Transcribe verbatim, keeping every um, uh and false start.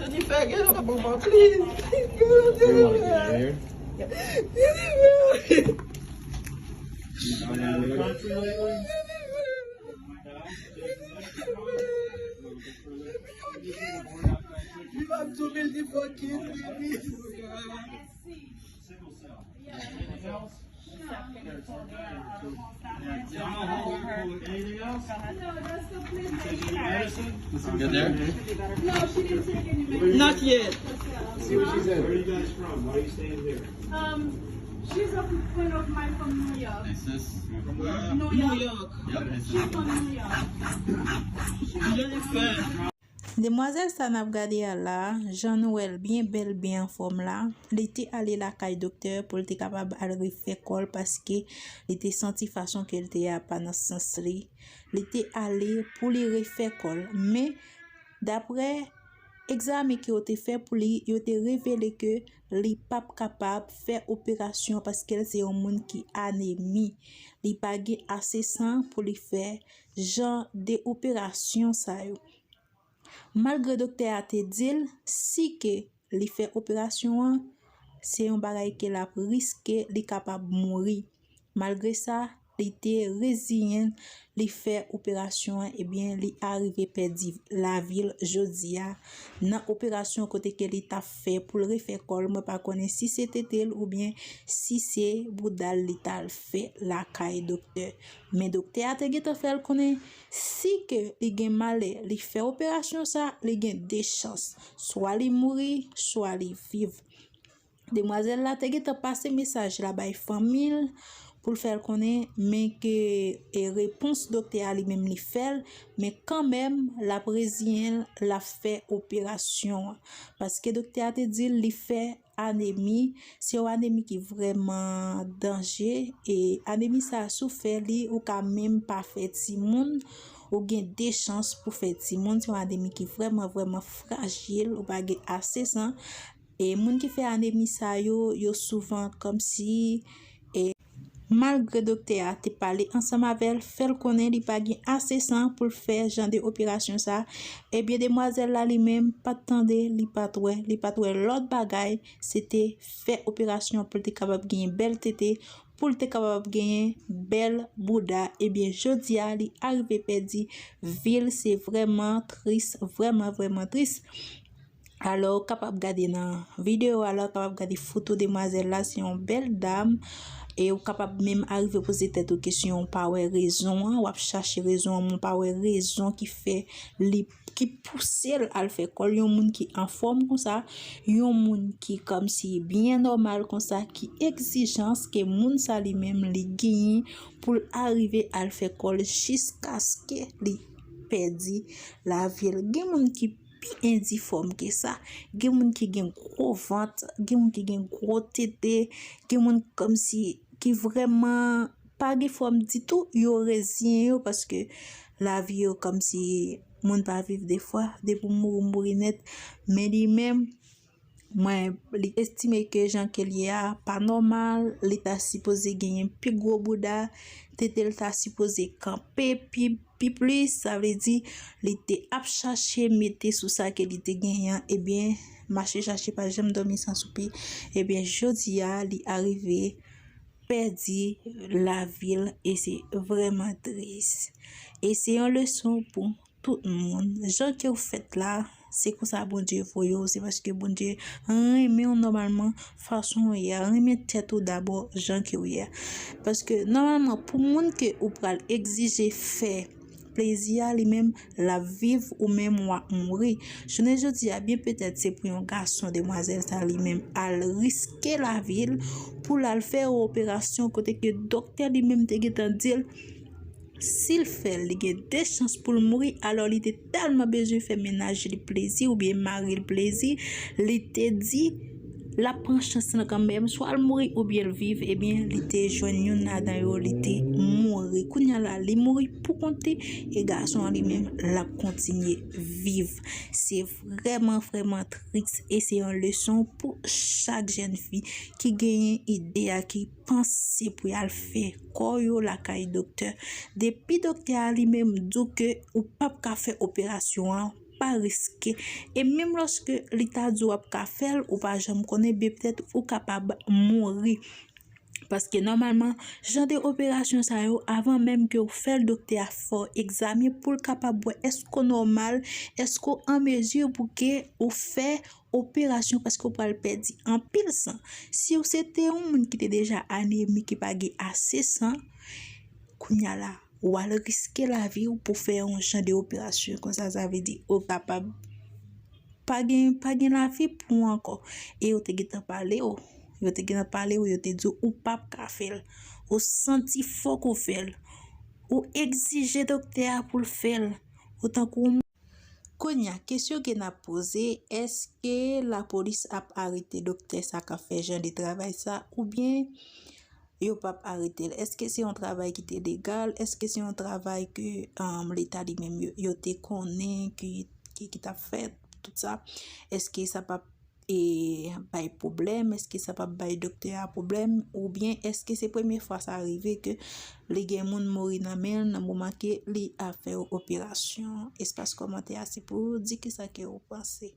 Jennifer, get up, mama, please. Get up, Jennifer. Jennifer. You have too many fucking babies. Anything else? Good there? No, she didn't take any medicine. Not yet. See what she said. Where are you guys from? Why are you staying here? Um, she's a friend of mine from New York. Texas? New York. New York. Yep. She's from New York. Jennifer. Demwazèl sa n ap gade a la, jan nou wè l byen bèl, byen anfòm la, li te ale lakay doktè pou l te kapab al refè kò l, paske li te santi fason ke l te ye a pa nan sans li. Li te ale pou li refè kò l. Men, daprè egzamen ke yo te fè pou li, yo te revele ke li p ap kapab fè operasyon paske l se yon moun ki anemi. Li pa gen ase san pou li fè jan de operasyon sa yo. Malgre doktè a te di l, si ke li fè operasyon an, se yon bagay ke l ap riske, li kapab mouri. Malgre sa, li te reziyen l, li fè operasyon an, ebyen, li arive pèdi lavi l jodi a nan operasyon kote ke li t ap fè pou l refè kò l. Mwen pa konnen si se tete l oubyen si se bouda l li t al fè lakay doktè. Men doktè a te gentan fè l konnen si ke li gen malè, li fè operasyon sa, li gen de chans. Swa li mouri, swa li viv. Demwazèl la te gentan pase mesaj la bay fanmi l pou l fè l konnen, men ke, e, repons doktè a li menm li fè l, men kanmenm l ap reziyen l, l ap fè operasyon an. Paske doktè a te di l li fè anemi, se yon anemi ki vrèman danje, e anemi sa a si w fè li, ou ka menm pa fè timoun, ou gen de chans pou fè timoun, se yon anemi ki vrèman, vrèman frajil, ou pa gen ase san. E moun ki fè anemi sa yo, yo souvan kòmsi, e, malgre doktè a te pale ansanm avè l, fè l konnen li pa gen ase san pou l fè jan de operasyon sa, ebyen demwazèl la li menm pa t tande, li pa t wè, li pa t wè lòt bagay, se te fè operasyon pou l te kapab genyen bèl tete, pou l te kapab genyen bèl bouda. Ebyen jodi a, li arive pèdi vi l, se vrèman tris, vrèman, vrèman tris. Alò, ou kapab gade nan videyo a la, ou kapab gade foto demwazèl la, se yon bèl dam. E ou kapab menm arive poze tèt ou kesyon, ou pa wè rezon an, w ap chache rezon an, men ou pa wè rezon ki fè li, ki pouse l al fè kò l. Yon moun ki anfòm konsa, yon moun ki kòmsi byen nòmal konsa, ki egzijans ke moun sa li menm li genyen pou l arive al fè kò l jiskaske li pèdi lavi l. Gen moun ki pi endifòm ke sa. Gen moun ki gen gwo vant, gen moun ki gen gwo tete, gen moun kòmsi ki vrèman pa gen fòm ditou, yo reziyen yo paske lavi yo kòmsi moun pa viv de fwa, depi w mouri, w mouri nèt. Men li menm, mwen, li estime ke jan ke l ye a pa nòmal, li ta sipoze genyen pi gwo bouda, tete l ta sipoze kanpe pi, pi plis, sa vle di li te ap chache mete sou sa ke li te genyen an, ebyen, mache chache pa janm dòmi san soupe, ebyen, jodi a, li arive pèdi lavi l, e se vrèman tris. E se yon leson pou tout moun. Jan ke w fèt la, se konsa Bondye voye w, se paske Bondye renmen w nòmalman fason w ye a, renmen tèt ou dabò jan ke w ye a. Paske nòmalman, pou moun ke ou pral egzije fè plezi a, li menm, l ap viv, ou menm, w ap mouri. Jounen jodi a, byen petèt, se pou yon gason, demwazèl sa, li menm, al riske lavi l pou l al fè yon operasyon kote ke doktè li menm te gentan di l, si l fè l, li gen de chans pou l mouri, alò li te tèlman bezwen fè mennaj li plezi oubyen mari l plezi, li te di, l ap pran chans lan kanmenm, swa l mouri oubyen l viv, ebyen, li te jwenn youn ladan yo, li te mouri. Kounye a la, li mouri pou kont li, e gason an li menm, l ap kontinye viv. Se vrèman, vrèman tris, e se yon leson pou chak jèn fi ki genyen ide a, ki panse pou y al fè kò yo lakay doktè. Depi doktè a li menm di w ke ou p ap ka fè operasyon an, pa riske. E menm lòske li ta di w ap ka fè l, ou pa janm konnen, petèt ou kapab mouri. Paske nòmalman, jan de operasyon sa yo, avan menm ke w fè l, doktè a fè w egzamen pou l kapab wè èske w nòmal, èske w an mezi pou ke ou fè operasyon, paske w pral pèdi anpil san. Si w se te yon moun ki te deja anemi, ki pa gen ase san, kounye a la, w al riske lavi w pou fè yon jan de operasyon konsa, sa vle di ou kapab pa gen, pa gen lavi pou ou ankò. E yo te gentan pale w. Yo te gentan pale w, yo te di w ou p ap ka fè l. Ou santi fòk ou fè l. Ou egzije doktè a pou l fè l. Ou tankou yon moun. Kounye a, kesyon ke n ap poze, èske lapolis ap arete doktè sa k ap fè jan de travay sa, oubyen yo p ap arete l? Èske se yon travay ki te legal? Èske se yon travay ke, um, Leta li menm yo, yo te konnen ki, ki, ki t ap fèt, tout sa? Èske sa p ap, e, bay pwoblèm? Èske sa p ap bay doktè a pwoblèm? Oubyen èske se premye fwa sa rive ke li gen moun mouri nan men l nan moman ke li ap fè operasyon? Espas kòmantè a se pou w di kisa ke w panse.